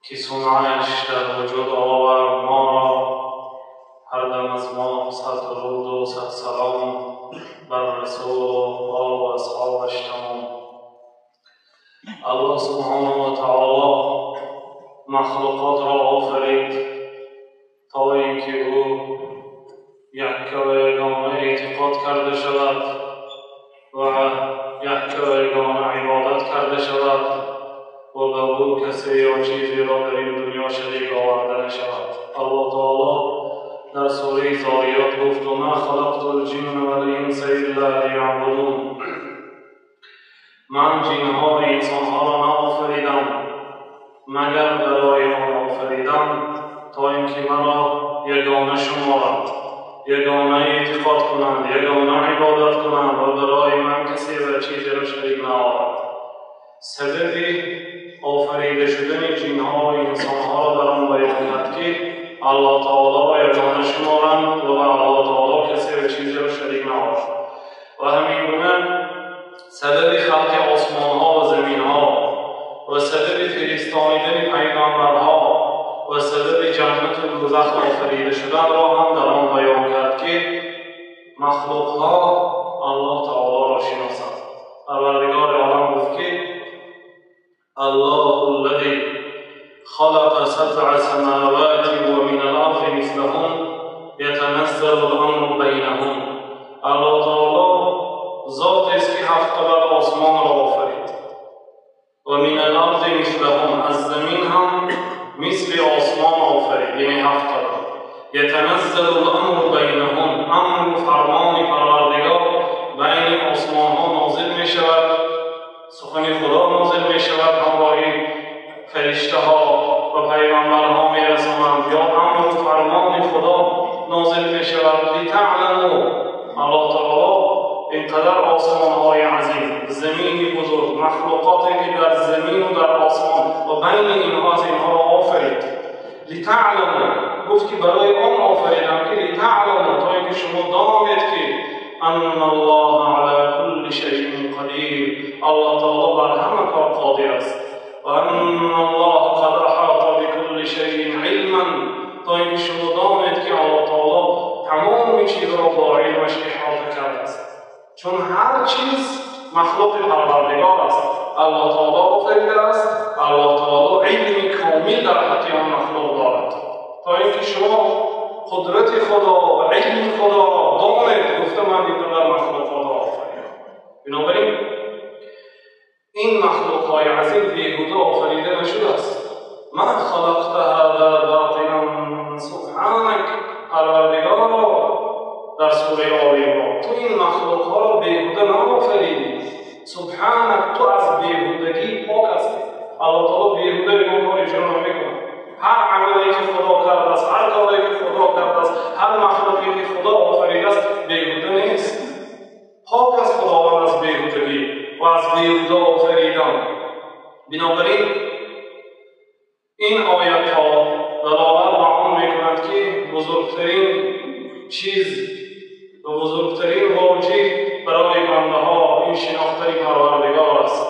ки сунъаш дар вуҷуд овард моро, ҳар дам аз мо сад дуруду сад салом бар расулу олу асҳобаш тамом. Аллоҳ субҳонаҳу ва таоло махлуқотро офарид то ин ки ӯ якка ва ягона эътиқод карда шавад ва якка ва ягона ибодат карда шавад ва ба ӯ касе ё чизеро дар ин дунё шарик оварда нашавад. Аллоҳ таоло дар сураи Зориёт гуфт: ма халақту лҷинна вал-инса илла лияъбудун. Ман ҷинҳо ва инсонҳоро наофаридам, магар барои он офаридам то ин ки маро ягона шуморанд, ягона эътиқод кунанд, ягона ибодат кунанд ва барои ман касе ва чизеро шарик наоранд. Сабаби офарида шудани ҷинҳо ва инсонҳоро дар он баён кард, ки Аллоҳ таолоро ягона шуморанд ва ба Аллоҳ таоло касе ва чизеро шарик наоранд. Ва ҳамин гуна сабаби халқи осмонҳо ва заминҳо ва сабаби фиристонидани пайғамбарҳо ва сабаби ҷаннату дӯзах офарида шуданро ҳам дар он баён кард, ки махлуқҳо Аллоҳ таолоро шиносанд. Парвардигори олам гуфт, ки Аллоҳу аллази халақа сабъа самавати ва мин ал-арзи мислаҳун ятаназзалу ал-амру байнаҳун. Аллоҳ таоло зотест, ки ҳафт қабат осмонро офарид ва мин ал-арзи мислаҳун, аз замин ҳам мисли осмон офарид, яъне ҳафт қабат. Ятаназзалу ал-амру байнаҳун, амру фармони Парвардигор байни осмонҳо нозил мешавад, сухани Худо нозил мешавад, ҳамроҳи фариштаҳо ва пайғамбарҳо мерасонанд, ё амру фармони Худо нозил мешавад. Литаъламу, Аллоҳ таоло ин қадар осмонҳои азим, замини бузург, махлуқоте ки дар замину дар осмон ва байни инҳо аз инҳоро офарид. Литаъламу, гуфт, ки барои он офаридам, ки литаъламу, то ин ки шумо донед, ки анна Аллоҳа ала кулли шайъин қадир, Аллоҳ таоло бар ҳама кор қодир аст. Ва анна Аллоҳа қад аҳота бикулли шайъин илман, то ин ки шумо донед, ки Аллоҳ таоло тамоми чизро бо илмаш иҳота кардааст. Чун ҳар чиз махлуқи Парвардигор аст, Аллоҳ таоло офаридааст, Аллоҳ таоло илми комил дар ҳаққи он махлуқ дорад. То ин ки шумо қудрати Худо ва илми Худоро донед, гуфта ман ин қадар махлуқотро офаридам. Бинобар ин ин махлуқҳои азим беҳуда офарида нашудааст. Ма халақта ҳаза ботилан субҳанак, Парвардигоро дар сураи Оли Имрон, ту ин махлуқҳоро беҳуда наофаридӣ. Субҳанак, ту аз беҳудагӣ пок ҳастӣ. Аллоҳ таоло беҳуда ягон кор иҷро намекунад. Ҳар амале ки Худо кардааст, ҳар коре ки Худо кардааст, ҳар махлуқе ки Худо офаридааст, беҳуда нест. Пок аст Худованд аз беҳудагӣ ва аз беҳуда офаридан. Бинобар ин ин оятҳо далолат ба он мекунад, ки бузургтарин чиз ва бузургтарин воҷиб барои бандаҳо ин шинохтани Парвардигор аст.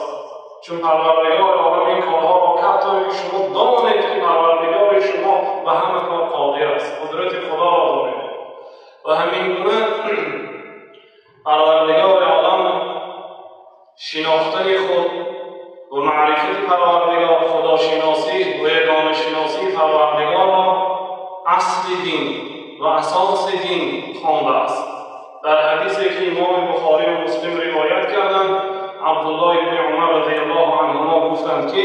Чун Парвардигори олам ин корҳоро кард, то ин ки шумо донед, ки Парвардигори шумо ба ҳама кор қодир аст, қудрати Худоро доред. Ва ҳамин гуна Парвардигори олам шинохтани худ ва маърифати Парвардигор, худошиносӣ ва ягонашиносии Парвардигорро асли дин ва асоси дин хондааст. Дар ҳадисе, ки имоми Бухорӣ ва Муслим ривоят карданд, Абдуллоҳ ибни Умар радиаллоҳу анҳумо гуфтанд, ки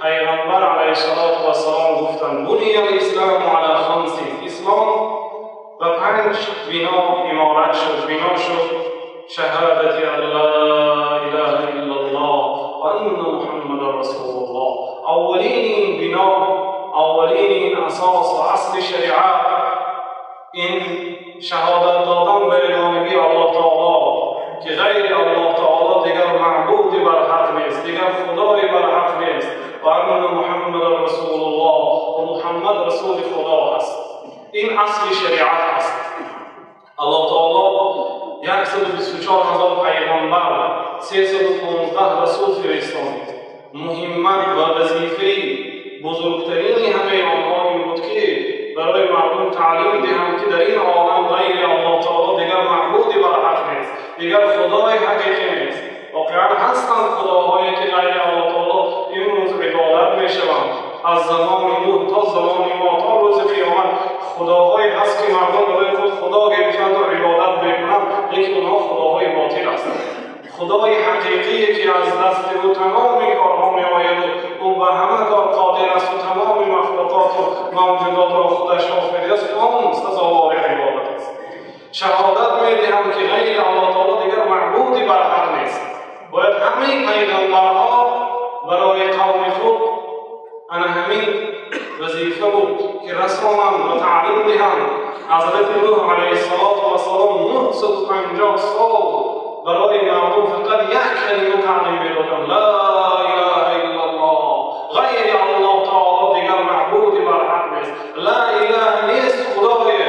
пайғамбар алайҳиссалоту вассалом гуфтанд: буния лислому ала хамсин, ислом ба панҷ бино иморат шуд, бино шуд: шаҳодати ан ла илаҳа иллаллоҳ ва анна муҳаммадан расулуллоҳ. Аввалини ин бино, аввалини ин асос ва асли шариат ин шаҳодат додан ба ягонагии Аллоҳ таоло, ки ғайри Аллоҳ таоло дигар маъбуди барҳақ нест, дигар худое барҳақ нест, ва анна муҳаммадан расулуллоҳ, ва Муҳаммад расули Худо аст. Ин асли шариат аст. Аллоҳ таоло 124 ҳазор пайғамбар, 315 расул фиристонид. Муҳиммат ва вазифаи бузургтарини ҳамаи онҳо ин буд, ки барои мардум таълим диҳанд, ки дар ин олам ғайри Аллоҳ таоло дигар маъбуди барҳақ нест, дигар худои ҳақиқӣ нест. Воқеан ҳастанд худоҳое, ки ғайри Аллоҳ таоло имрӯз ибодат мешаванд. Аз замони Нӯҳ то замони мо то рӯзи қиёмат худоҳое ҳаст, ки мардум барои худ худо гирифтанд ва ибодат мекунанд, лекин онҳо худоҳои ботил ҳастанд. Худои ҳақиқие, ки аз дасти ӯ тамоми корҳо меояд ва ӯ ба ҳама кор қодир аст ва тамоми махлуқоту мавҷудотро худаш офаридааст, он сазовори ибодат аст. Шаҳодат медиҳам, ки ғайри Аллоҳ таоло дигар маъбуди барҳақ нест. Бояд ҳамаи пайғамбарҳо барои қавми худ ана ҳамин вазифа буд, ки расонанд ва таълим диҳанд. Ҳазрати Нӯҳ алайҳиссалоту вассалом 950 сол барои мардум фақат як калима таълим медоданд: ла илаҳа иллаллоҳ, ғайри Аллоҳ таоло дигар маъбуди барҳақ нест. Ла илаҳа нест худое,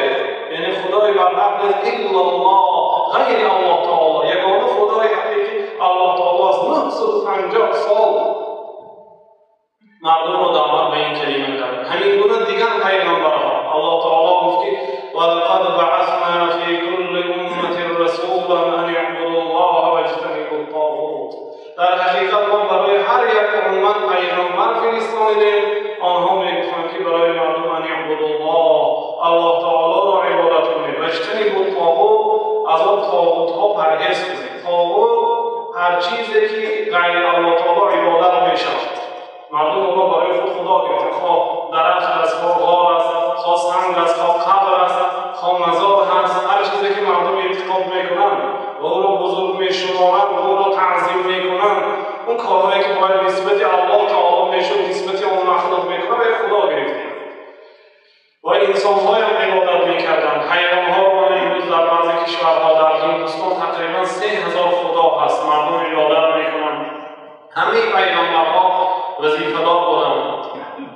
яъне худои барҳақ нест, иллаллоҳ, ғайри Аллоҳ таоло. Ягона худои ҳақиқӣ Аллоҳ таоло аст. 950 сол мардумро даъват ба ин калима кард. Ҳамин гуна дигар пайғамбарҳо Аллоҳ таоло гуфт, ки ولقد بعثنا في كل أمة رسولا أن اعبدوا الله واجتنبوا الطاغوت. در ҳақиқат мо барои ҳар як уммат пайғамбар фиристонидем. Онҳо мегуфтанд, ки барои мардум أن اعبدوا الله, Аллоҳ таолоро ибодат кунед, واجتنبوا الطاغوت, аз он тоғутҳо парҳез кунед. Тоғут ҳар чизе, ки ғайри Аллоҳ таоло ибодат мешавад. Мардум онро барои худ худо гирифтанд, хоҳ дарахт аст, хоҳ ғор аст, хоҳ санг аст, хоҳ қабр аст, хоҳ мазор ҳаст. Ҳар чизе, ки мардум эътиқод мекунанд ва ӯро бузург мешуморанд ва ӯро таъзим мекунанд, он корҳое, ки бояд нисбати Аллоҳ таоло мешуд, нисбати он махлуқ мекунанд, ва худо гирифтанд. Ва инсонҳоям ибодат мекарданд, ҳайвонҳоро. Имрӯз дар баъзе кишварҳо, дар Ҳиндустон тақрибан 3000 худо ҳаст, мардум ибодат мекунанд. Ҳамаи пайғамбарҳо вазифадор буданд,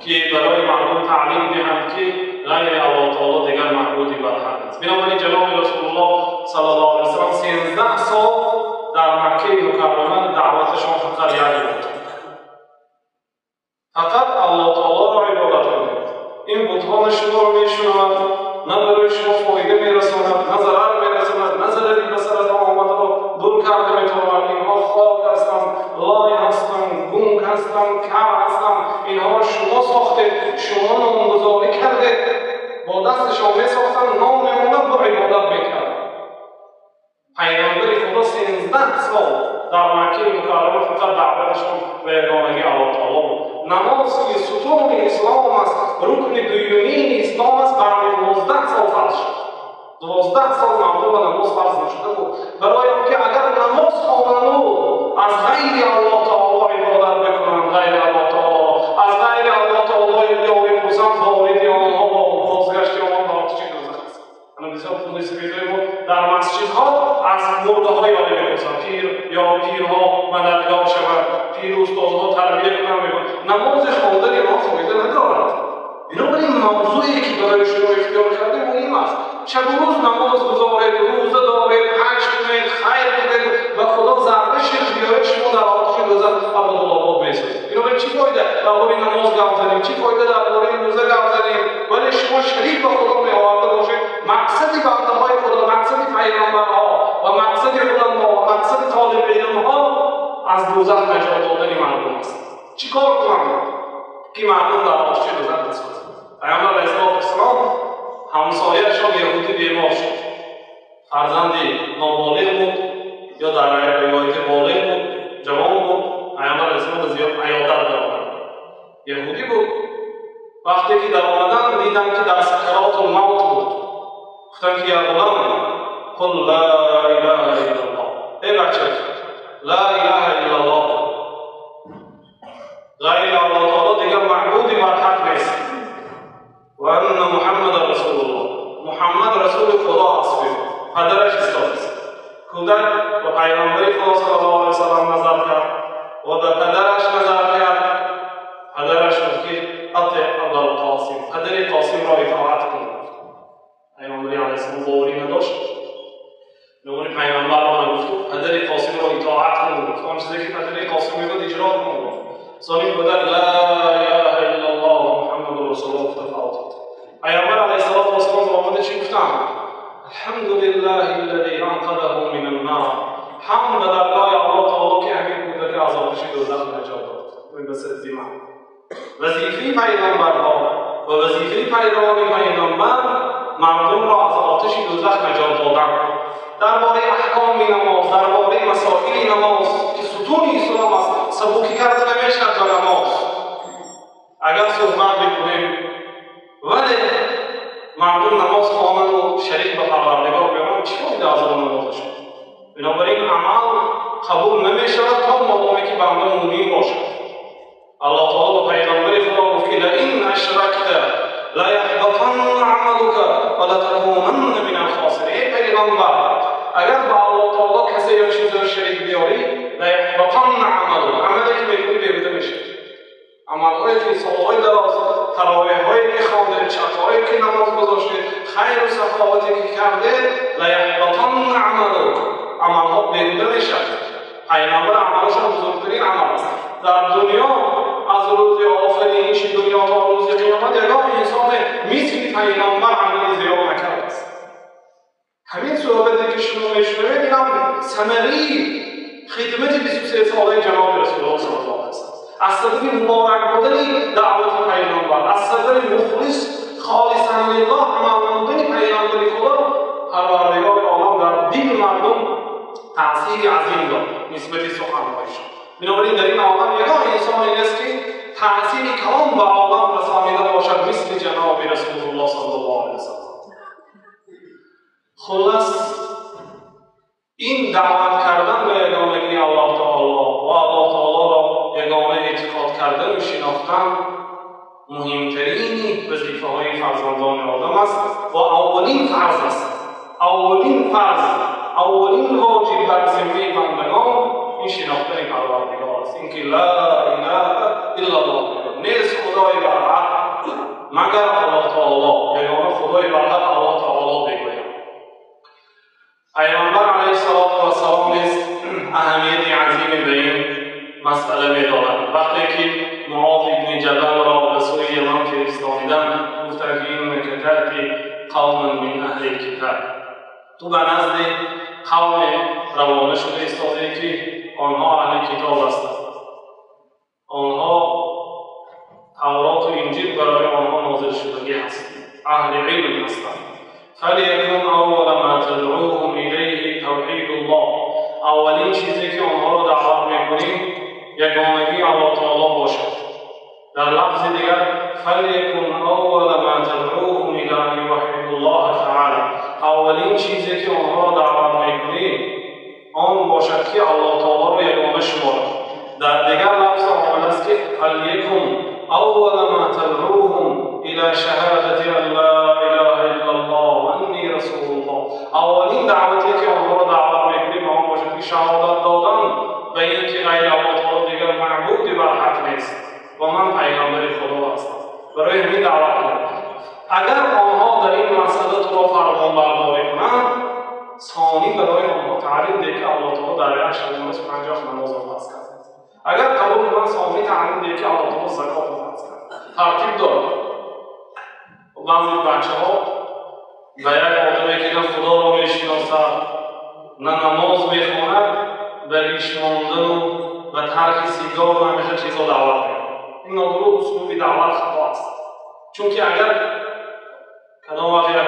ки барои мардум таълим диҳанд, ки ғайри Аллоҳ таоло дигар маъбуди барҳақ нест. Бинобар ин ҷаноби Расулуллоҳ саллаллоҳу алайҳи васаллам 13 сол дар Маккаи Мукаррама даъваташон фақат як буд: фақат Аллоҳ таолоро ибодат кунед. Ин бутҳо на шуморо мешунавад, на барои шумо фоида мерасонад, на зарар мерасонад, на зарари ба саратон омадаро дур карда метавонад. Инҳо хок ҳастанд, лой ҳастанд, гунг ҳастанд, кар ҳастанд. Инҳоро шумо сохтед, шумо номгузорӣ кардед, бо дасташон месохтанд, ном мемонад, бо ибодат мекарданд. Пайғамбари Худо 13 сол дар Маккаи Мукаррама фақат даъваташон ба ягонагии Аллоҳ таоло буд. Намоз, ки сутуни ислом аст, рукни дуюмини ислом аст, баъди 12 сол фарз шуд. 12 сол мардум ба намоз фарз нашуда буд, барои он ки агар намоз хонанду аз ғайри Аллоҳ таоло ибодат бикунанд, ғайри Аллоҳ таоло, аз ғайри Аллоҳ таоло ёри пурсанд, вориди онҳо бо бозгашти онҳо ба оташи дӯзах аст. Ана бисёр пули сафедҳои мо дар масҷидҳо аз мурдаҳо ёрӣ мепурсанд. Пир ё пирҳо мададгор шаванд, пиру устозҳо тарбия кунанд, мегӯянд. Намози хондани онҳо фоида надорад. Бинобар ин мавзӯе, ки барои шумо ихтиёр кардем, муҳим аст. Шабу рӯз намоз гузоред, рӯза доред, ҳаҷ кунед, хайр кунед, ба Худо зарра ширк биёред, шумо дар оташи дӯзах абадулобод месозед. Бинобар ин чӣ фоида дар бораи намоз гап занем, чӣ фоида дар бораи рӯза гап занем, вале шумо шарик ба Худо меоварда бошед? Мақсади бандаҳои Худо, мақсади пайғамбарҳо ва мақсади уламо ва мақсади толибилмҳо аз дӯзах наҷот додани мардум аст. Чӣ кор кунам, ки мардум дар оташи дӯзах насозад? Пайғамбар алайҳиссалоту вассалом ҳамсояашон яҳудӣ бемор шуд. Фарзанди ноболиғ буд ё дар ривояте болиғ буд, ҷавон буд. Пайғамбар алайҳиссалом зиёд аёдат даромад. Яҳудӣ буд. Вақте ки даромаданд, диданд, ки дар сакаротул мавт буд. Гуфтанд, ки я ғулам, қул ла илаҳа иллаллоҳ. Эй бача, ла илаҳа иллаллоҳ, ғайри Аллоҳ таоло дигар маъбуди барҳақ нест, ва анна Муҳаммадан расулуллоҳ, Муҳаммад расули Худо аст. Падараш истодааст. Кӯдак ба пайғамбари Худо саллаллоҳу алайҳи васаллам назар кард ва ба падараш назар кард. Падараш гуфт, ки атиъ Абулқосим, падари Қосимро итоат кун. Пайғамбари алайҳиссалом боварӣ надошт. Бинобар ин пайғамбарро нагуфту падари Қосимро итоат кун гуфт. Он чизе, ки падари Қосим мегӯяд, иҷро кун гуфт. Сони кӯдак ла илаҳа иллаллоҳ Расулуллоҳ гуфта фавтид. Паёмбар алайҳиссалоту вассалом баромада чӣ гуфтанд? Алҳамдулиллаҳи аллази анқадаҳу минан-нор. Ҳамд ба даргоҳи Аллоҳ таоло ки ҳамин кӯдаки аз оташи дӯзах наҷот дод. Ин ба сидқи ман. Вазифаи пайғамбарҳо ва вазифаи пайравони пайғамбар мардумро аз оташи дӯзах наҷот додан. Дар бораи аҳкоми намоз, дар бораи масоили намоз ки сутуни ислом аст, сабукӣ карда намешавад ба намоз. Агар суҳбат бикунем, вале мардум намоз хонанд ва шарик ба Парвардигор биёранд, чӣ фоида аз он намозашон? Бинобар ин амал қабул намешавад то модоме ки банда мӯмин бошад. Аллоҳ таоло ба пайғамбари худо гуфт ки лаин ашракта лаяҳбатанна амалука ва латакунанна минал хосирин. Эй пайғамбар, агар ба Аллоҳ таоло касе ё чизеро шарик биёрӣ, лаяҳбатанна амалука, амале ки мекунӣ беҳуда мешавад. Амалҳое ки солҳои дароз, таровеҳҳое ки хондед, шабҳое ки намоз гузоштед, хайру саховате ки кардед, лаяҳбатанна амалук, амалҳо беҳуда мешавад. Пайғамбар амалашон бузургтарин амал аст. Дар дунё аз рӯзи офариниши дунё то рӯзи қиёмат ягон инсоне мисли пайғамбар амали зиёд накардааст. Ҳамин суҳбате ки шумо мешунавед, инам самараи хидмати 23 солаи ҷаноби Расулуллоҳ саллаллоҳу алайҳи васаллам. Аз сабаби муборак будани даъвати пайғамбар, аз сабаби мухлис холисан лиллоҳ амал намудани пайғамбари Худо, Парвардигори олам дар дили мардум таъсири азим дод нисбати суханҳояшон. Бинобар ин дар ин олам ягон инсоне нест ки таъсири калом ба олам расонида бошад мисли ҷаноби Расулуллоҳ саллаллоҳу алайҳи васаллам. Хулос, ин даъват кардан ба ягонагии Аллоҳ таоло ва Аллоҳ таолоро ягона эътиқод кардан ва шинохтан муҳимтарини вазифаҳои фарзандони одам аст ва аввалин фарз аст. Аввалин фарз, аввалин воҷиб бар зиммаи бандагон ин шинохтани Парвардигор аст. Инки ла илаҳа иллаллоҳ, нест худои барҳақ магар Аллоҳ таоло, ягона худои барҳақ Аллоҳ таоло бегӯяд. Пайғамбар алайҳиссалоту вассалом низ аҳамияти азиме ба ин масъала медорад. Вақте ки Муоз ибни Ҷабалро ба сӯи Яман фиристониданд, гуфтанд ки иннака таъти қавман мин аҳли китоб, ту ба назди қавме равона шуда истодаӣ ки онҳо аҳли китоб ҳастанд. Онҳо Тавроту Инҷил барои онҳо нозил шудагӣ ҳаст, аҳли илм ҳастанд. فلیکن اول ما تدعوهم الیه توحید الله، اولین چیزی که آنها را دعوت میکنیم یگانگی الله تعالی باشد. در لفظ دیگر فلیکن اول ما تدعوهم الی ان یوحدوا الله تعالی، اولین چیزی که آنها را دعوت میکنیم آن باشد که الله تعالی را یگانه شمارد. در دیگر لفظ آمده است که فلیکن اول ما تدعوهم الی شهادت ان لا اله الا الله و انی رسول الله، اولین دعوتی که آنها را دعوت میکنیم آن باشد که شهادت دادن به اینکه غیر الله تعالی دیگر معبودی بر حق نیست و من پیغمبر خدا هستم. برای همین دعوت کنم. اگر آنها در این مسئله تو را فرمانبرداری کنند، ثانی برای آنها تعلیم ده که الله تعالی در یک شبانه 50 نماز فرض کرد. اگر قبول کنند، ثانی تعلیم ده که الله تعالی زکات فرض کرد. ترتیب دارد. بعضی بچه ها به یک آدمی که نه خدا را میشناسد نه نماز میخواند، به ریش ماندن و به ترک سیگار و همیشه چیزها دعوت میکنند. این نادرست اسلوب دعوت خطا است. چون که اگر کدام وقت یک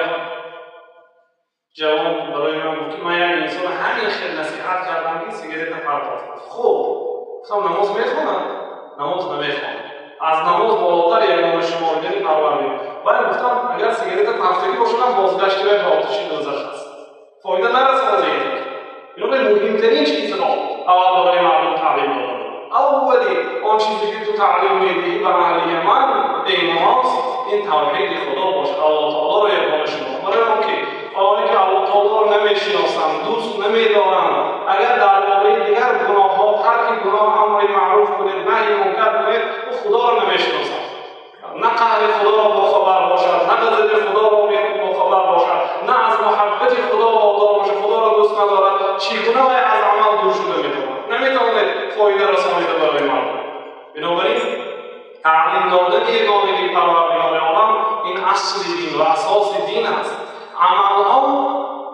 جوان برای من گفت که من یک انسان همین خیلی نصیحت کردم که سیگارت پرداخت، خب گفتم نماز میخواند؟ نماز نمیخواند. از نماز بالاتر یگانه شماردن پروردگار. ولی گفتم اگر سیگارت پرتگی باشد هم بازگشتی به آتش دوزخ است، فایده نرسانده. اینو به مهمترین چیز را اول برای مردم تعلیم دادن. اولی آن چیزی که تو تعلیم میدهی به اهل یمن ای نماز، این توحید خدا باشد، الله تعالی را یگانه شما. برای آنکه آنهایی که الله تعالی را نمیشناسند، دوست نمیدارند، اگر درباره دیگر گناه‌ها ترک گناه امر معروف کنید، نهی منکر کنید، او خدا را نمیشناسند. نه قهر خدا را باخبر باشد، نه غضب خدا را باخبر باشد، نه از محبت خدا وادار باشد، خدا را دوست ندارد، چگونه از عمل دور شده میتواند؟ نمیتواند فایده رسانیده برای مردم. بنابراین تعلیم دادن یگانگی پروردگار اصل دین و اساس دین است. عملها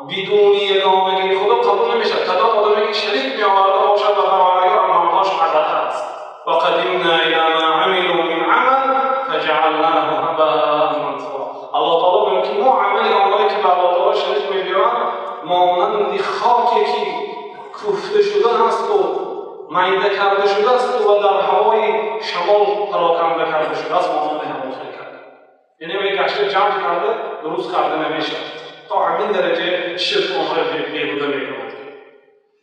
بدون یگانگی خدا قبول نمیشه. کدام آدمی که شریک می آورده باشد و پروردگار عملهاش عبث است. و قدمنا الی ما عملوا من عمل فجعلناه هباء منثورا. الله تعالی میگه که ما عمل آنهایی که به الله تعالی شریک میبیارند مانند خاکی که کوفته شده است و میده کرده شده است و در هوای شمال پراکنده کرده شده است، مانند همون خیلی کرده. یعنی به گشته جمع کرده درست کرده نمیشه. تا همین درجه شرک آنها را بیهوده میکند.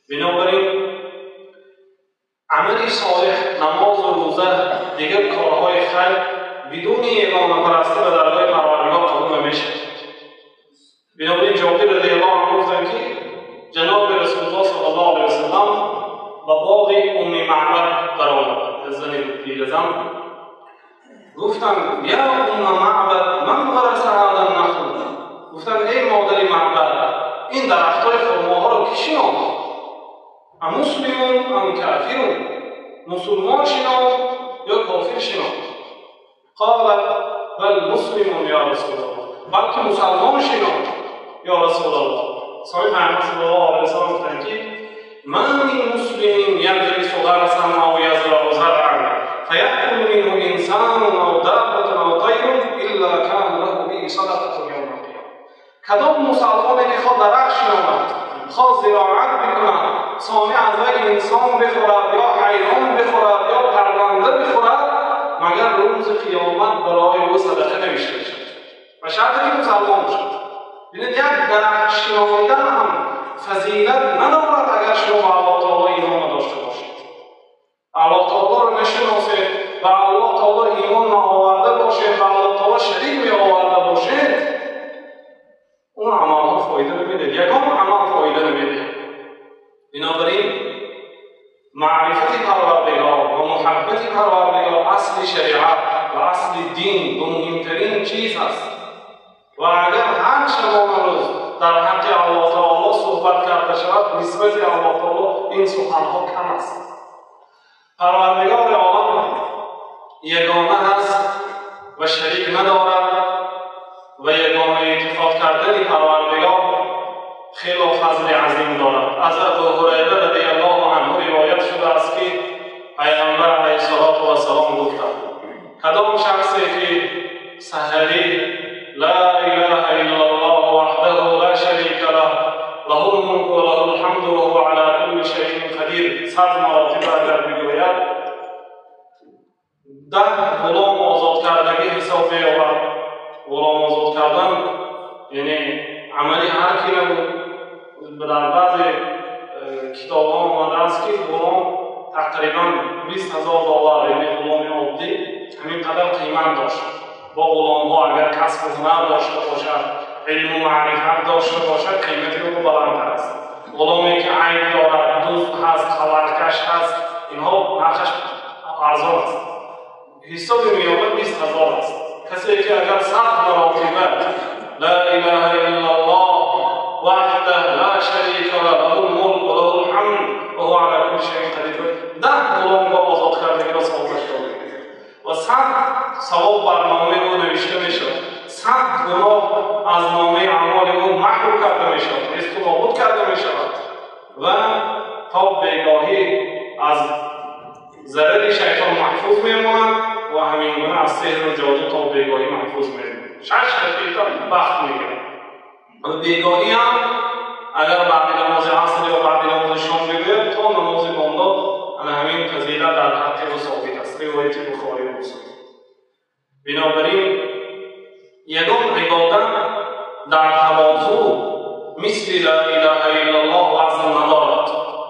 بنابراین عمل صالح، نماز و روزه، دیگر کارهای خیر بدون یگانه پرستی به درگاه پروردگار قبول نمیشه. بنابراین جابر رضی الله عنه گفتند که جناب رسول الله صلی الله علیه وسلم به باغ ام معبد درآمد. زن پیرزن گفتند یا ام معبد من غرس هذا النخل؟ گفتند ای مادر معبد، این درختای خرماها را کی شناخت؟ امسلمون ام کافرون؟ مسلمان شناخت یا کافر شناخت؟ قال بل مسلمون یا رسول الله، بلکه مسلمان شناخت یا رسول الله. صاحب پیامبر صلی الله علیه و سلم گفتند که ما من مسلم یغرس غرسا او یزرع زرعا فیأکل منه انسان او دابة او طیر الا کان له به صدقة یوم القیامة. کدام مسلمانی که خود درخت شناند، خود زراعت بکند، ثانی از وی انسان بخورد یا حیوان بخورد یا پرنده بخورد، مگر روز قیامت برای او صدقه نوشته شد و شرطی که مسلمان باشد. ببینید یک درخت شناندن هم فضیلت ندارد اگر شما به الله تعالی ایمان نداشته باشید، الله تعالی را نشناسید، به الله تعالی ایمان نآورده باشید، به الله تعالی شریک می آورده باشید، اون عملها فایده نمیده، یگان عمل فایده نمیده. بنابراین معرفت پروردگار و محبت پروردگار اصل شریعت و اصل دین و مهمترین چیز است. و اگر هر شبانه روز در حق الله تعالی صحبت کرده شود، نسبت الله تعالی این سخنها کم است. پروردگار عالم یگانه است و شریک ندارد و یگانه اعتقاد کردن پروردگار خیلی فضل عظیم دارد. از ابو هریره رضی الله عنه روایت شده است که پیامبر علیه الصلاة و السلام گفتند کدام شخصی که سحری لا اله الا الله وحده لا شریک له له الملک و له الحمد و هو علی کل شیء قدیر 100 مراتب اگر بگوید، 10 غلام آزاد کردگی حساب می‌یابد. غلام آزاد کردن یعنی عملی هر کی نبود. در بعض کتاب‌ها آمده است که غلام تقریبا $20,000، یعنی غلام عادی همین قدر قیمت داشت. با غلام ها اگر کسب و هنر داشته باشد، علم و معرفت داشته باشد، قیمت او بلندتر است. غلامی که عیب دارد، دزد هست، خبرکش هست، اینها نرخش ارزان است. حساب میابد 20,000 است. کسی که اگر 100 مراتبه لا اله الا الله وحده لا شریک له له الملک و له الحمد و هو علی کل شیء قدیر، 10 غلام با آزاد کردگی را ثوابش داده و 100 ثواب بر نامه او نوشته میشد، 100 گناه از نامه اعمال او محو کرده میشد، نابود کرده میشود و تا بیگاهی از ضرر شیطان محفوظ میماند و همین گونه از سحر و جادو تا بیگاهی محفوظ میماند. 6 دقیقه وقت میگیرد. و بیگاهی هم اگر بعد نماز عصر یا بعد نماز شام بگوید تا نماز بامداد همین فضیلت در حق او ثابت است. روایت بخاری و مسلم. بنابراین یگان عبادت در تواضع مثل لا اله الا الله وزن ندارد.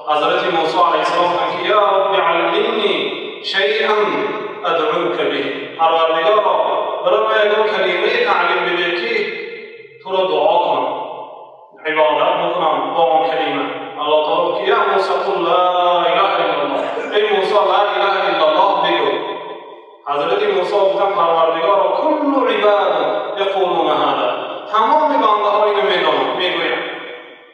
حضرت موسی علیه السلام گفتند که یا رب علمنی شیئا ادعوک به، پروردگارا برای من یگان کلمه تعلیم بده که تو را دعا کنم، عبادت بکنم با آن کلمه. الله تعالی که یا موسی قل لا اله الا الله، ای موسی لا اله الا الله بگو. حضرت موسی گفتند پروردگارا کل عباد یقولون هذا، تمام بنده ها اینو میدانند، میگویند.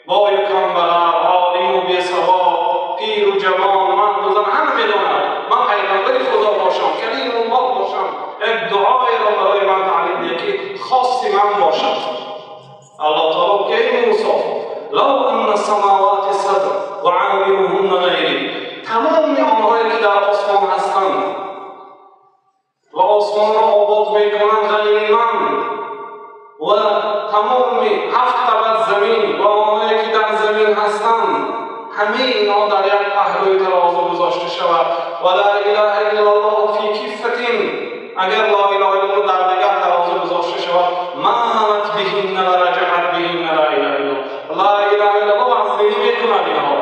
بای و کمبغل، عالم و بیسواد، پیر و جوان، مرد و زن، همه میدانند من پیغمبر خدا باشم، کلیم الله باشم، یک دعای را برای من تعلیم ده که خاص و آسمان را آباد میکنند غیر من و تمام هفت طبق زمین و آنهایی که در زمین هستند، همه اینها در یک پهلوی ترازو گذاشته شود و لا اله الا الله فی کفة، اگر لا اله الا الله در دیگر ترازو گذاشته شود، مالت بهن و رجحت بهن لا اله الا الله. لا اله الا الله وزنی میکند اینها.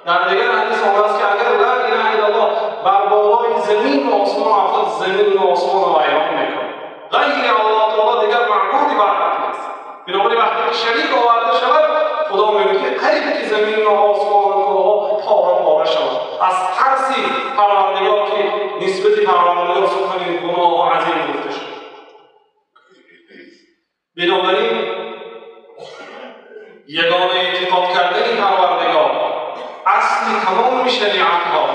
در دیگر حدیث آمده است که اگر لا اله الا الله بر بالای زمین و آسمان افتاد، زمین و آسمان را ویران میکند. غیر الله تعالی دیگر معبودی بر حق نیست. بنابراین وقتی که شریک آورده شود، خدا میگه که قریب که زمین و آسمان و کوه‌ها پاره پاره شود از ترسی پروردگار که نسبت پروردگار سخن گناه و عظیم گفته شد. بنابراین یگانه اعتقاد کردن پروردگار اصل تمام شریعت ها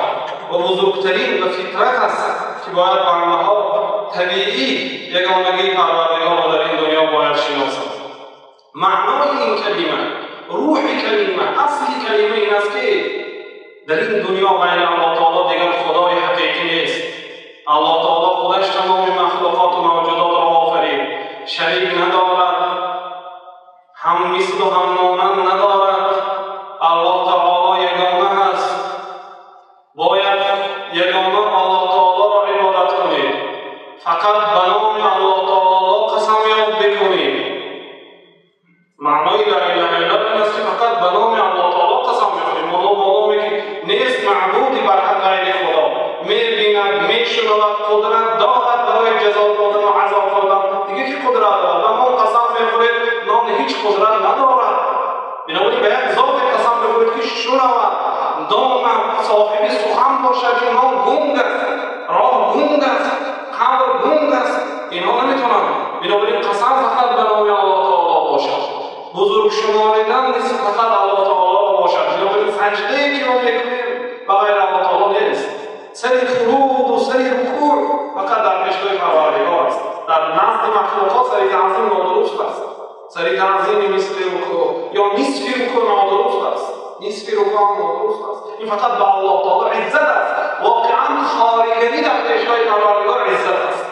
و بزرگترین و فطرت است که باید بنده ها طبیعی یگانگی پروردگار را در این دنیا باید شناسند. معنای این کلمه، روح کلمه، اصل کلمه این است که در این دنیا غیر الله تعالی دیگر خدای حقیقی نیست. الله تعالی خودش تمام مخلوقات و موجودات را آفرید، شریک ندارد، هم مثل و هم مانند ندارد. الله تعالی یگانه است، باید یگانه الله تعالی را عبادت کنید، فقط به نام الله تعالی قسم یاد بکنید. معنای لا اله الا الله این است که فقط به نام الله تعالی قسم میخوریم، ما به نامی که نیست معبودی بر حق غیر خدا، میبیند، میشنود، قدرت دارد برای جزا دادن و عذاب دادن، دیگه که قدرت دارد و ما قسم میخورید نام هیچ قدرت ندارد. بنابراین به یک ذات قسم بخورید که شنود، داند، صاحب سخن باشد که نام گنگ است، راه گنگ است، قبر گنگ است، اینها نمیتونند. بنابراین قسم فقط به نام الله تعالی باشد، بزرگ شماریدن نیست فقط الله تعالی باشد. بنابراین سجده ای که ما میکنیم به غیر الله تعالی نیست. سری فرود و سری رکوع فقط در پیشگاه پروردگار است. در نزد مخلوقات سری تعظیم نادرست است. سری تعظیم مثل رکوع یا نصف رکوع نادرست است، نصف رکوع هم نادرست است. این فقط به الله تعالی عزت است. واقعا خارگری در پیشگاه پروردگار عزت است.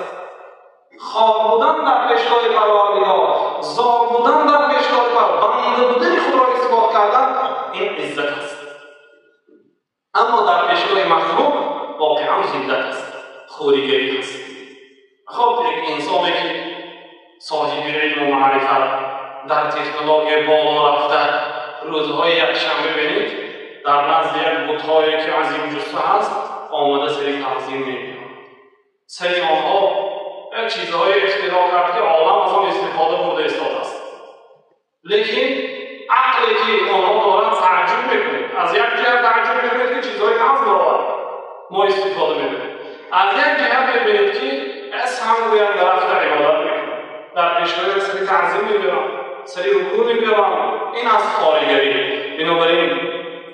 خار بودن در پیشگاه پروردگار، زار بودن در پیشگاه پروردگار، بنده بودن خود را اثبات کردن، این عزت است. اما در پیشگاه مخلوق واقعا ذلت است، خوریگری است. خب یک انسانی که صاحب علم و معرفت در تکنولوژی بالا رفته، روزهای یکشنبه ببینید در نزد یک بت‌هایی که عظیم جثه هست آمده سری تعظیم می‌کنند. سری آنها یک چیزهای اختراع کرد که عالم از آن استفاده برده ایستاده است. لیکن عقلی که آنها دارند تعجب میکنید. از یک جهت تعجب میکنید که چیزهای ناز دارد ما استفاده میکنیم، از یک جهت میبینید که از هم گویند درخت عبادت میکنند، در پیشگاه سری تعظیم میبرند، سری رکوع میبرند. این از خارگری. بنابراین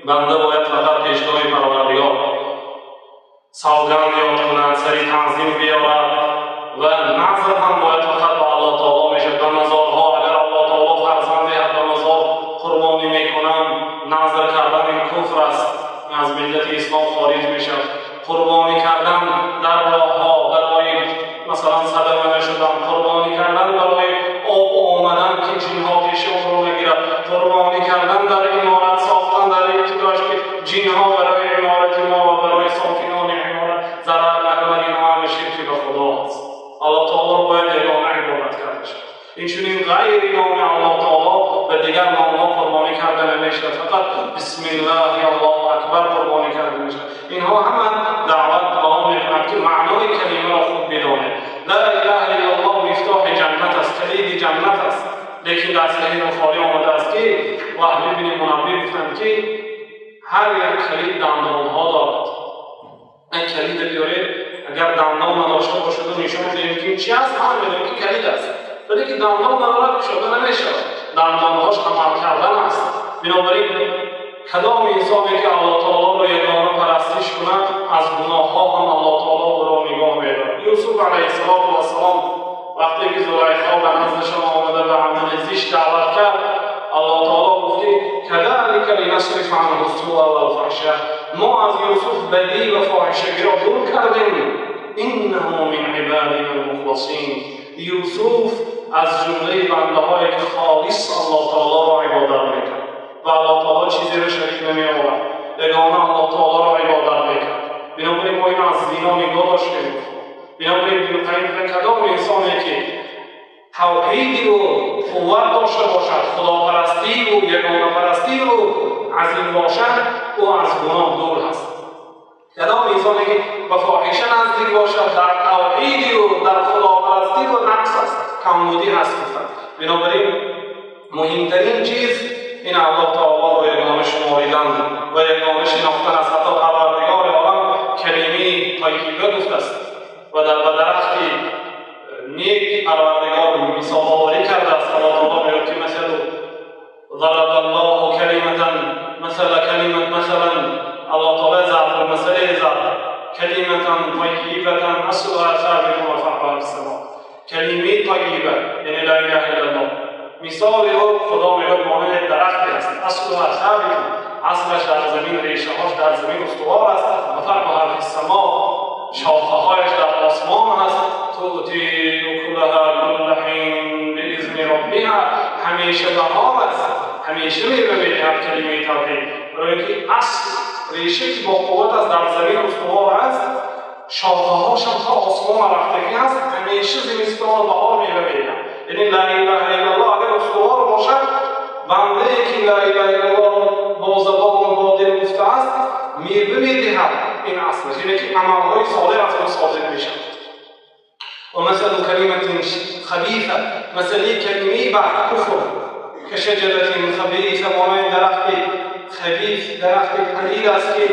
بنده باید فقط پیشگاه پروردگار سوگند یاد کند، سری تعظیم بیاورد و نظر هم باید فقط به الله تعالی میشه. به مزارها اگر الله تعالی فرزندی هست به مزار قربانی میکنن، نظر کردن این کفر است، از ملت اسلام خارج میشه. قربانی کردن در راهها برای مثلا صدمه نشدن، قربانی کردن برای آب آمدن که جنها پیش اون رو نگیرد، قربانی کردن در عمارت ساختن در ابتداش که جنها برای عمارت ما و برای ساکنان عمارت ضرر نکنند، اینها همه شرک به خدا است. الله تعالی باید یگانه عبادت کرده شد. اینچنین غیر نام الله تعالی و دیگر نامها قربانی کرده نمیشد، فقط بسم الله الله اکبر قربانی کرده میشد. اینها همه دعوت به آن میکند که معنای کلمه را خوب بدانه. لا اله الا الله مفتاح جنت است، کلید جنت است. لیکن در صحیح بخاری آمده است که وهب بن منبه گفتند که هر یک کلید دندانها دارد. این کلید بیارید، اگر دندان نداشته باشد و نشان بدهیم که چی است، همه میدونیم که کلید است، ولی که دندان ندارد شده نمیشود. دندانهاش عمل کردن است. بنابراین کدام انسانی که الله تعالی را یگانه پرستش کند، از گناه‌ها هم الله تعالی او را نگاه می‌دارد. یوسف علیه السلام وقتی که زلیخا به نزدشان آمده به عمل زشت دعوت کرد، الله تعالی گفت که کذلک لنصرف عنه السوء والفحشاء، ما از یوسف بدی و فاحشگی را دور کردیم. إنه من عبادنا المخلصين. یوسف از جمله بنده‌هایی که خالص الله تعالی را عبادت میکرد و الله تعالی چیزی را شریک نمی‌آورد، یگانه الله تعالی را عبادت میکرد. بنابراین ما اینو از زینا نگاه داشتیم. بنابراین ابن قیم کدام انسانی که توحیدی و قوت داشته باشد، خداپرستی و یگانه پرستی و عظیم باشد، او از گناه دور هست. کدام انسانی که به فاحشه نزدیک باشد، در توحیدی و در خداپرستی و نقص است، کمبودی هست. بنابراین مهمترین چیز این الله تعالی را یگانه شماریدن و یگانه شناختن است. حتی پروردگار عالم کلمه طیبه گفته است و در درختی نیک پروردگار مثال آوری کرده است. الله تعالی میگوید که مثل ضرب الله کلمة مثل کلمة مثلا، الله تعالی ضرب المثل زد، کلمة طیبة اصلها ثابت و فرعها فی السماء. کلمه طیبه یعنی لا اله الا الله، مثال او خدا میگوید مانند درختی است، اصلها ثابت، اصلش در زمین، ریشه هاش در زمین استوار است، و فرعها فی السماء، شاخه‌هایش در آسمان است، تؤتی اکلها کل حین باذن ربها، همیشه بهار است، همیشه میوه میدهد کلمه توحید. برای اینکه اصل ریشه که با قوت است در زمین استوار است، شاخه‌هاش هم تا آسمان رفتگی است، همیشه زمستان و بهار میوه میدهد. یعنی لا اله الا الله اگر استوار باشد، بنده که لا اله الا الله با زبان و با دل گفته است میوه میدهد. این اصلش اینه که عملهای صالح از اون صادر میشد. و مثل کلمة خبیثه، مثل کلمه بعد کفر که شجرة خبیثه، مانند درخت خبیث، درخت پلید است که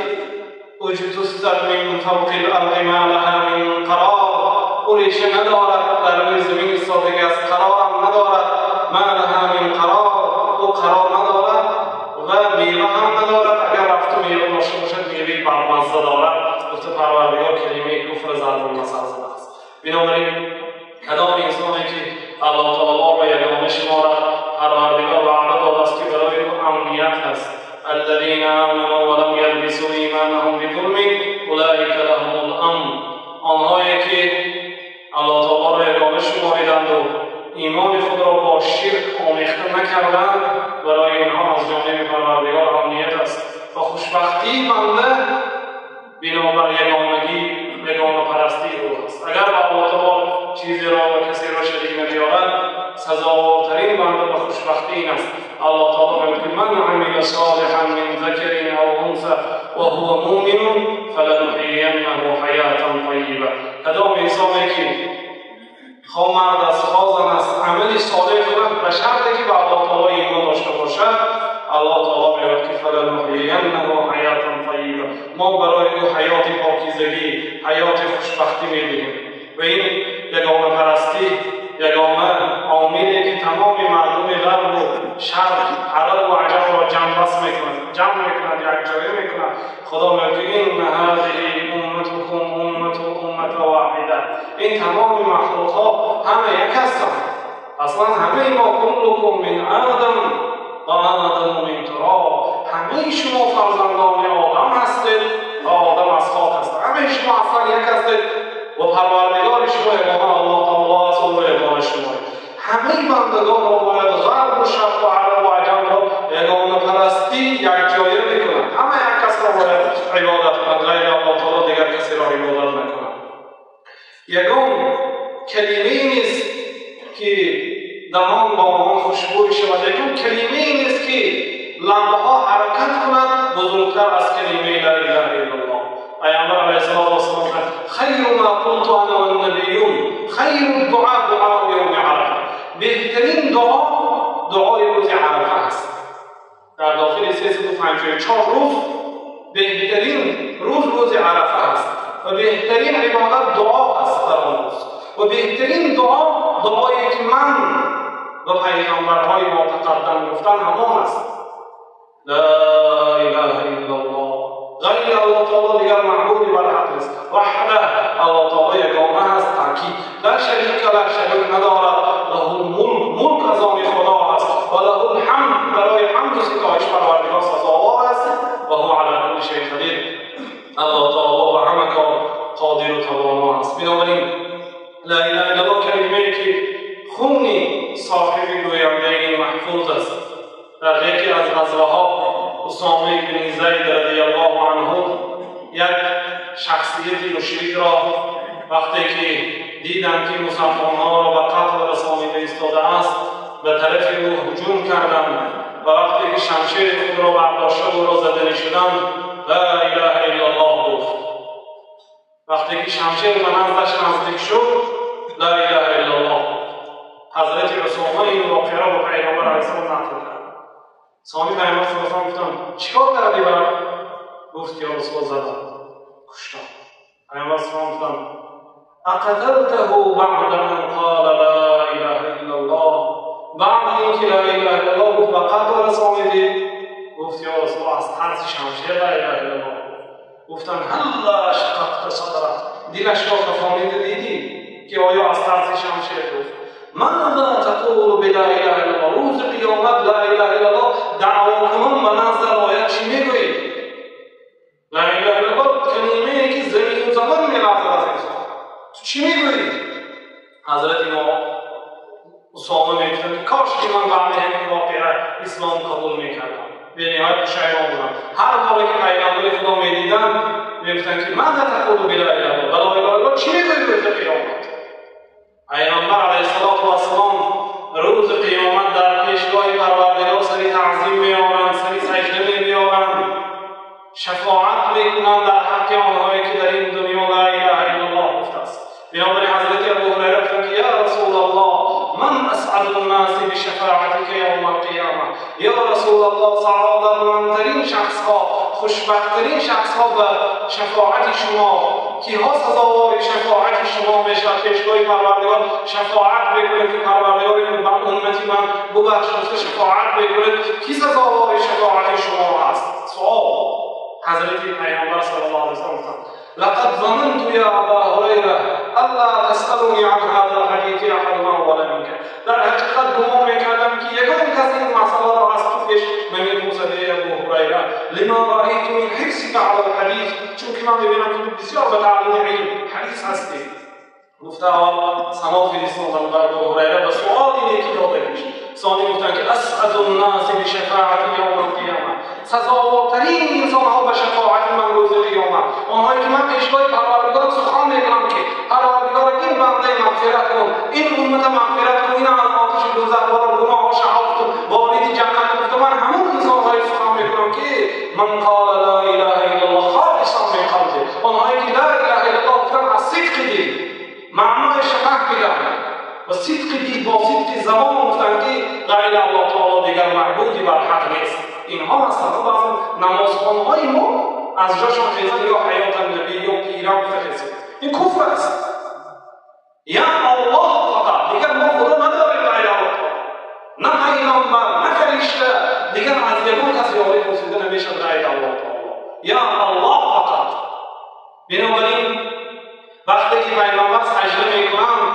اجتثت من فوق الارض ما لها من قرار، او ریشه ندارد، در روی زمین ایستادگی است، قرارم ندارد، ما لها من قرار، او قرار ندارد و میوه هم ندارد. اگر رفت میوه داشته باشد میوه برمزه دارد. گفته پروردگار کلمه کفر ضرب المثل زده است. بنابراین کدام انسانی که الله تعالی را یگانه شمارد، پروردگار وعده داده است که برای او امنیت هست. الذين آمنوا ولم يلبسوا ایمانهم بظلم اولئک لهم الامن. آنهایی که الله تعالی را یگانه شماریدند و ایمان خود را با شرک آمیخته نکردند، برای اینها از جانب پروردگار امنیت است و خوشبختی بنده بنابر یگانگی، یگانه پرستی او است. اگر با الله تعالی چیزی را و کسی را شریک نمیآورد، سزاوارترین بنده به خوشبختی این است. الله تعالی میگوید من عمل صالحا من ذکر او انثی وهو مؤمن فلنحیینه حیاة طیبه. کدام انسانی که خواه مرد است خواه زن است عمل صالح کند، به شرطی که به الله تعالی ایمان داشته باشد، الله تعالی میگوید که فلنحیینه حیاة طیبه، ما برای او حیات پاکیزگی، حیات خوشبختی میدهیم. و این یگانه پرستی، یگانه عاملی که تمام مردم غرب و شرق، عرب و عجم را جمع بس میکند، جمع میکند، یک جایه میکند. خدا میگه این هذه امتکم امت واحده، این تمام مخلوق ها همه یک هستند. اصلا همه ما کلکم من آدم و آدم من تراب، همه شما فرزندان آدم هستید و آدم از خاک هست، همه شما اصلا یک هستید و پروردگار شما یگانه الله تعالی است و یگانه شما. همه بندگان را باید غرب و شرق و عرب و عجم را یگانه پرستی یک جایه میکنند. همه یک کس را باید عبادت کنند، غیر الله تعالی دیگر کسی را عبادت نکنند. یگان کلمه نیست که دهان با آن خوشبوی شود، یگان کلمه نیست که لبها حرکت کند بزرگتر از کلمه لا اله الا الله. پیامبر علیه الصلاة والسلام خیر ما قلت انا والنبیون خیر الدعاء دعاء یوم عرفه، بهترین دعا دعای روز عرفه است. در داخل 354 روز بهترین روز روز عرفه است و بهترین عبادت دعا است در آن روز، و بهترین دعا دعایی که من و پیغمبرهای ما تقدم گفتن همان است، لا اله الا الله، غیر الله تعالی دیگر معبودی بر حق نیست، وحده الله تعالی یگانه است، تاکید لا شریک له، شریک ندارد، له الملک، ملک از آن خدا است، و له الحمد، برای حمد و ستایش پروردگار سزاوار است، و هو علی کل شیء قدیر، الله تعالی به همه کار قادر و توانا است. ла илаҳа иллаллоҳ калимае ки хуни соҳиби гӯяндаи ин маҳфуз аст. Дар яке аз ғазваҳо Усома ибни Зайд радиаллоҳу анҳу як шахсияти мушрикро вақте ки диданд ки мусалмонҳоро ба қатл расонида истодааст, ба тарафи ӯ ҳуҷум карданд ва вақте ки шамшери худро бардошта ӯро заданӣ шуданд, ла илаҳа иллаллоҳ гуфт. Вақте ки шамшер ба наздаш наздик шуд, ла илаҳа иллаллоҳ гуфт. Ҳазрати Усома ин воқеаро ба Пайғамбар алайҳиссалом нақл кард. Сони Пайғамбар саллаллоҳу алайҳи васаллам гуфтанд: чӣ кор кардӣ бар? Гуфт: ё Расулуллоҳ, задам, куштам. Пайғамбар саллаллоҳу алайҳи васаллам гуфтанд: ақаталтаҳу баъда ан қола ла илаҳа иллаллоҳ. Баъди ин ки ла илаҳа иллаллоҳ гуфт, ба қатл расонидӣ? Гуфт: ё Расулуллоҳ, аз тарси шамшер ла илаҳа иллаллоҳ. Гуфтанд: ҳалла шақақта садра, дилашро кафонида дидӣ ки оё аз тарси шамшер гуфт? ماذا تقول بلا اله الا الله؟ روز قیامت لا اله الا الله دعوا کنان به نظر آید چی میگویی؟ لا اله الا الله کلمه که زمین و زمان میلرزد از انسان، تو چی میگویی؟ حضرت ما اسامه میگفتند که کاش که من بعد همین واقعه اسلام قبول میکردم، به نهایت پشیمان بودم. هر بار که پیغمبر خدا میدیدن میگفتند که ماذا تقول بلا اله الا الله، لا اله الا الله چی میگویی روز قیامت؟ پیغمبر علیه الصلاة والسلام روز قیامت در پیشگاه پروردگار سری تعظیم میآورند، سری سجده میآورند، شفاعت میکنند در حق آنهایی که در این دنیا لا اله الا الله گفته است. بنابراین حضرت ابو هریره گفتند که یا رسول الله، من اسعد الناس بشفاعتك یوم القیامه. یا رسول الله، سعادتمندترین شخصها، خوشبختترین شخصها به شفاعت شما، کیها سزاوار شفاعت شما میشود؟ پیشگاه پروردگار شفاعت بکنید که پروردگار این امتی من ببخش گفته شفاعت بکنید، کی سزاوار شفاعت شما هست؟ سوال. حضرت پیامبر صلی الله علیه و سلم: لقد ظننت يا ابا هريره الا تسالني عن هذا الحديث احد اول منك. در حقیقت گمان میکردم که یگان کس این مسئله را از تو پیش نمیپرسد ای ابو هریره، لما رأیت من حرصك على الحديث، چون که من میبینم که تو بسیار به تعلیم علم حریص هستی. گفته اول سنا فرستادم بر ابو هریره به سؤال اینه که داده میشه. ثانی گفتن که اسعد الناس بشفاعت یوم القیامه، سزاوارترین انسانها به شفاعت من روز قیامت، آنهایی که من پیشگاه پروردگار سخن میکنم که پروردگار این بنده مغفرت کن، این امت مغفرت کن، این از آتش دوزخ بارا گناهاش عفو کن، وارد جنت کن. من همون انسانهایی سخن میکنم که من قال لا اله الا الله خالصا من قلبه، آنهایی که لا اله الا الله گفتن از صدق دل، معنایش فهمیدن و صدق دل با صدق زبان گفتن که غیر الله تعالی دیگر معبودی بر حق نیست. اینها هستند. بعضی نمازخوان‌های ما از جاشون خیزن یا حیات النبی یا پیران خیزن، این کفر است. یا الله فقط، دیگر ما خدا نداریم غیر الله تعالی، نه پیغمبر نه فرشته، دیگر از یگان کس یاری پرسیده نمیشد غیر الله تعالی، یا الله فقط. بنابراین وقتی که پیغمبر سجده میکنند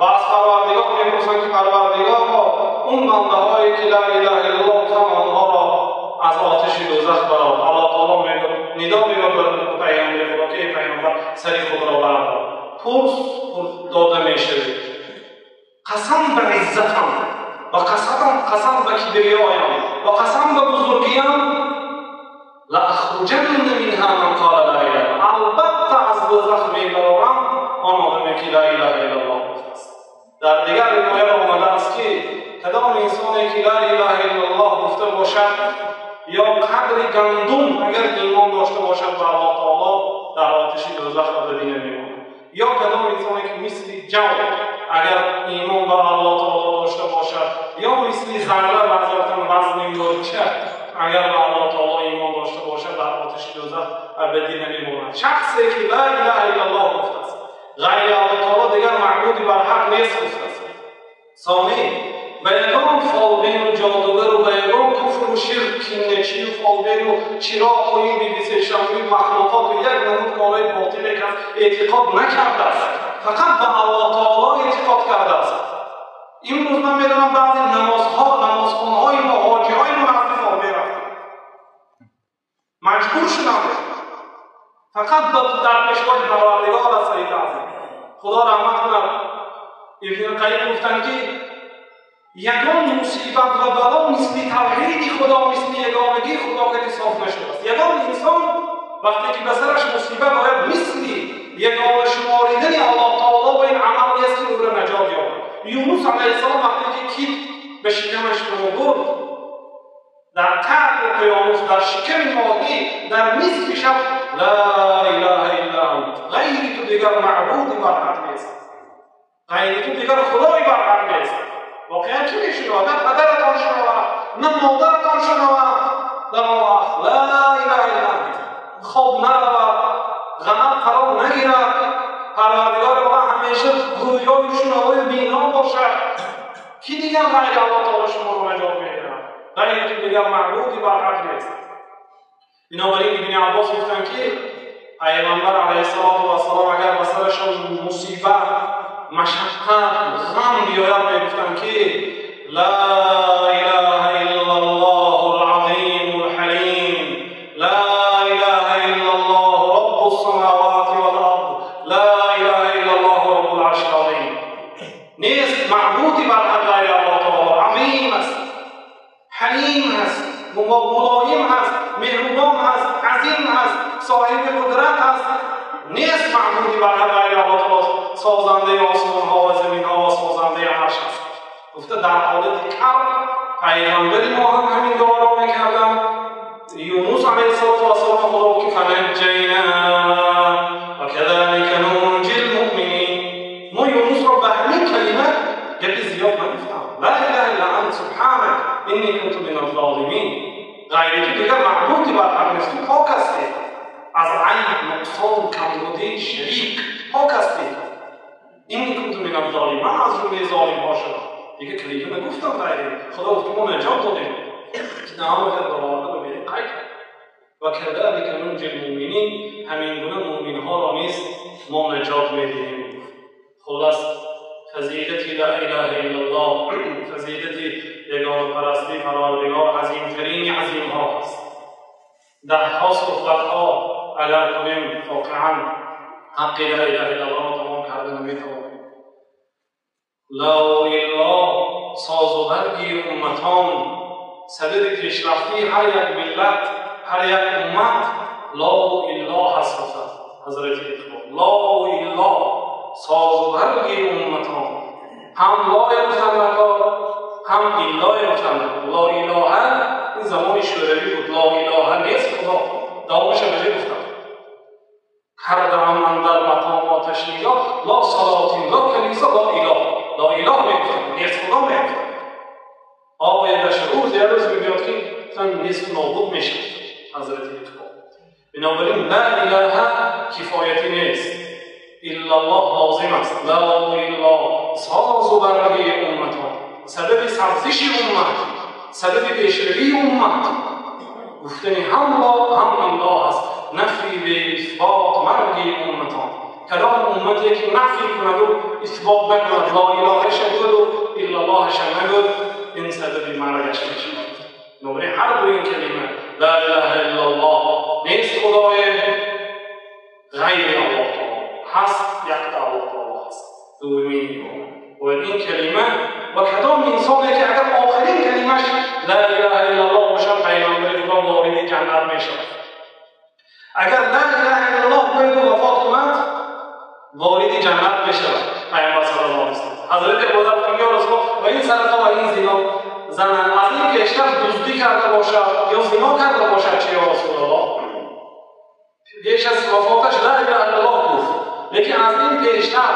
و از پروردگار میپرسند که پروردگارا اون بنده هایی که لا اله الا الله گفتن آنها را از آتش دوزخ برآر، الله تعالی میگه ندا میگه به پیامبر خدا که ای پیامبر سری خود را بردار، پرس داده میشوی، قسم به عزتم و قسم به کبریایم و قسم به بزرگیم، لاخرجن منها من قال لا اله، البته از دوزخ میبرارم آن آدمی که لا اله الا الله گفته است. در دیگر روایت آمده است که کدام انسانی که لا اله الا الله گفته باشد یا قدر گندم اگر ایمان داشته باشد به الله تعالی در آتش دوزخ ابدی نمیماند، یا کدام انسانی که مثل جو اگر ایمان به الله تعالی داشته باشد، یا مثل ذره بعضی وزن مورچه اگر به الله تعالی ایمان داشته باشد در آتش دوزخ ابدی نمیماند. شخصی که لا اله الا الله گفته است، غیر الله تعالی دیگر معبودی بر حق نیست گفته است. ثانی به یگان فالبین و جادوگر و به یگان کفر و شرک کینه‌چی و فالبین و چراغ و این بی بی سه‌شنبه مخلوقات و یک نمود کارهای باطل که اعتقاد نکرده است، فقط به الله تعالی اعتقاد کرده است. امروز من میدونم بعضی نمازخانه‌های ما، حاجی‌های ما نزد فالبین رفتن، مجبور شدن فقط در پیشگاه پروردگار از سید اعظم. خدا رحمت کند Ибн Қайим гуфтанд, ки ягон мусибат ва бало мисли тавҳиди Худо, мисли ягонагии Худо ки соф нашудааст. Ягон инсон вақте ки ба сараш мусибат ояд, мисли ягона шуморидани Аллоҳ таоло ба ин амал нест, ки ӯро наҷот ёбад. Юнус алайҳиссалом вақте ки кит ба шикамаш фурӯ бурд, дар қаъри уқёнус, дар шиками моҳӣ, дар нисфи шаб ла илаҳа илла ант, ғайри ту дигар маъбуди барҳақ нест, ғайри ту дигар худои барҳақ нест. Воқеан кӣ мешунавад? На падаратон шунавад, на модаратон шунавад. Дар он вақт ла илаҳа илла ант, хоб наравад, ғанам қарор нагирад, Парвардигори олам ҳамеша гӯёю шунавою бино бошад. Ки дигар ғайри Аллоҳ таоло шуморо наҷот медиҳад? Ғайри ту дигар маъбуди барҳақ нест. Бинобар ин Ибни Аббос гуфтанд, ки Пайғамбар алайҳиссалоту вассалом агар ба сарашон мусибат, машаққат, ғам биёяд, мегуфтанд, ки ла илаҳа иллаллоҳу алазиму алҳалим, ла илаҳа иллаллоҳу роббу ссамавати вал ард, ла илаҳа иллаллоҳу роббул аршил азим. Нест маъбуди барҳақ ғайри Аллоҳ таоло. Азим аст, ҳалим аст, мулоим аст, меҳрубон аст, азим аст, соҳиби қудрат аст. Нест маъбуди барҳақ ғайри Аллоҳ таоло, созандаи осмонҳо ва заминҳо ва созандаи арш аст. Гуфта дар ҳолати карб пайғамбари мо ҳам ҳамин дуоро мекарданд. Юнус алайҳиссалоту вассалом Худо ки фанаҷҷайна ва казалика нунҷил муъминин. Мо Юнусро ба ҳамин калима гапи зиёд нагуфтам. Ла илаҳа илла ант субҳанак инни кунту миназ золимин. Ғайри ту дигар маъбуди барҳақ нест, ту пок ҳастӣ аз айб, нуқсон, камбудӣ, шарик, пок ҳастӣ. Инни кунту миназ золимин, ман аз ҷумлаи золимҳо шудам. Дигар калима нагуфтам ғайри Худо гуфт мо наҷот додем. Ки даҳома кард, бароварда ба берун қай кард. Ва казалика нунҷил муъминин, ҳамин гуна муъминҳоро низ мо наҷот медиҳем. Хулас, фазилати ла илаҳа иллаллоҳ, фазилати ягонапарастии Парвардигор азимтарини азимҳо аст. Даҳҳо суҳбатҳо агар кунем, воқеан ҳаққи ла илаҳа иллаллоҳро тамом карда наметавонем. Ла илло созу барги умматон, сабаби пешрафтии ҳар як миллат, ҳар як уммат ла илло ҳаст. Ҳазрати Иқбол ла илло созу барги умматон, ҳам лое гуфтан накор, ҳам иллое гуфтан накор. Ла илоҳа ин замони шӯравӣ буд. Ла илоҳа нест Худо, давомаша ба ҷой гуфтам. Кардам андар мақомоташ нигоҳ, ла салотин, ла калиса, ла илоҳ. Ла илоҳ мегуфтам, нест Худо мегуфтам. Оядаш рӯз як рӯз мебиёд, ки нисф нобуд мешавад. Ҳазрати Иқбол. Бинобар ин ла илаҳа кифоятӣ нест, иллаллоҳ лозим аст. Ла илло созу барги умматон, сабаби сабзиши уммат, сабаби пешравии уммат гуфтани ҳам ло ҳам илло аст. Нафи бе исбот марги умматон. Кадом уммате ки нафи кунаду исбот накунад, ло илоҳаша гӯяду иллаллоҳаша нагӯяд, ин сабаби маргаш мешавад. Бинобар ин ҳар ду ин калима ла илаҳа иллаллоҳ, нест худое ғайри Аллоҳ таоло, ҳаст якта Аллоҳ таоло ҳаст. Дуюмин иборат бояд ин калима ва кадом инсоне ки агар охирин калимаш ла илаҳа иллаллоҳ бошад, пайғамбари Худо вориди ҷаннат мешавад. Агар ла илаҳа иллаллоҳ гӯяду вафот кунад, вориди ҷаннат мешавад. Пайғамбар саллаллоҳу алайҳи васаллам Ҳазрати Абузар гуфтанд: ё Расулуллоҳ, ва ин сарақа ва ин зино, занан аз ин пештар дуздӣ карда бошад ё зино карда бошад чи, ё Расулуллоҳ? Пеш аз вафоташ ла илаҳа иллаллоҳ гуфт, лекин аз ин пештар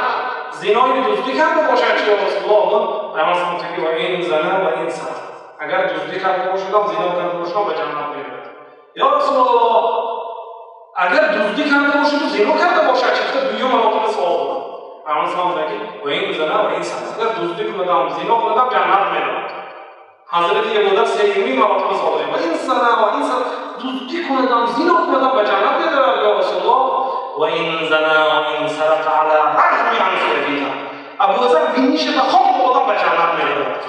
зинои дуздӣ карда бошад чи, ё Расулуллоҳ? Пайғамбар саллаллоҳу алайҳи васаллам: ва ин зана ва ин сарақа, агар дуздӣ карда бошадам, зино карда бошадам, ба ҷаннат меравад. Ё Расулуллоҳ, агар дуздӣ карда бошаду зино карда бошад чи? Гуфта дуюм маротиба суол додам. Пайғамбар саллаллоҳу алайҳи васаллам: ва ин зана ва ин сарақа, агар дуздӣ кунадам, зино кунадам, ҷаннат меравад. Ҳазрати Абузар сеюмин маротиба суол додам: ва ин зана ва ин сарақа, дуздӣ кунадам, зино кунадам, ба ҷаннат меравад, ё Расулуллоҳ? Ва ин зана ва ин сарақа ала рағми анфи абиҳа. Абузар биниша ба хок одам ба ҷаннат меравад.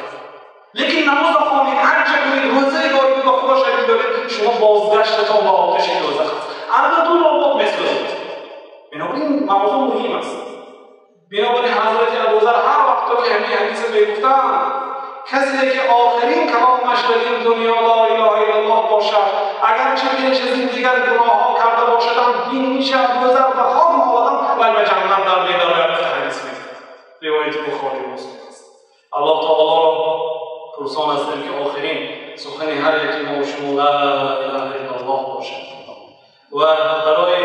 Лекин намоза хонед, ҳаҷа кунед, рӯзае доред, ба Худо шарик доред, шумо бозгаштатон ба оташи дӯзах аст. Албатта робот месӯзед. Бинобар ин мавзӯъ муҳим аст. Бинобар ин Ҳазрати Абузар ҳар вақт мегуфтанд касе ки охирин каломаш дар ин дунё ла илаҳа иллаллоҳ бошад, агарчи пеш аз ин дигар гуноҳҳо карда бошад ҳам бинишад гузар ба хок меоварад вале ба ҷаннат дар медарояд. Ҳадис мегӯяд, ривояти Бухорӣ Муслим аст. Аллоҳ таолоро пурсон ҳастем ки охирин сухани ҳар яки мо шумо ла илаҳа иллаллоҳ бошад ва барои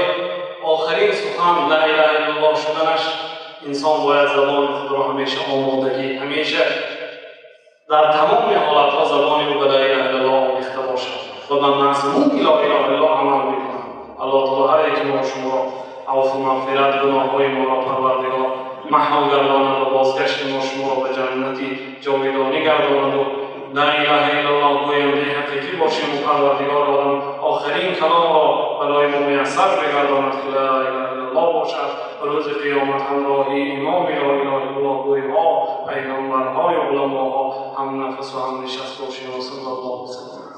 охирин сухан ла илаҳа иллаллоҳ шуданаш инсон бояд забони худро ҳамеша омодагӣ, ҳамеша дар тамоми ҳолатҳо забони ӯ ба ла илаҳа иллаллоҳ омехта бошад ва ба мазмуни ла илаҳа иллаллоҳ амал бикунад. Аллоҳ таоло ҳар яки мо шуморо афву мағфират, гуноҳҳои моро Парвардигор маҳв гардонад ва бозгашти мо шуморо ба ҷаннати ҷовидонӣ гардонад ва ла илаҳа иллаллоҳ гӯяндаи ҳақиқӣ бошем ва Парвардигор олам охирин каломро барои мо муяссар бигардонад ки ла илаҳа иллаллоҳ бошад ва рӯзи қиёмат ҳамроҳи имоми ла илаҳа иллаллоҳ гӯйҳо, пайғамбарҳои уламоҳо ҳам нафасу ҳам нишаст бошем. Ва саллаллоҳу васаллам.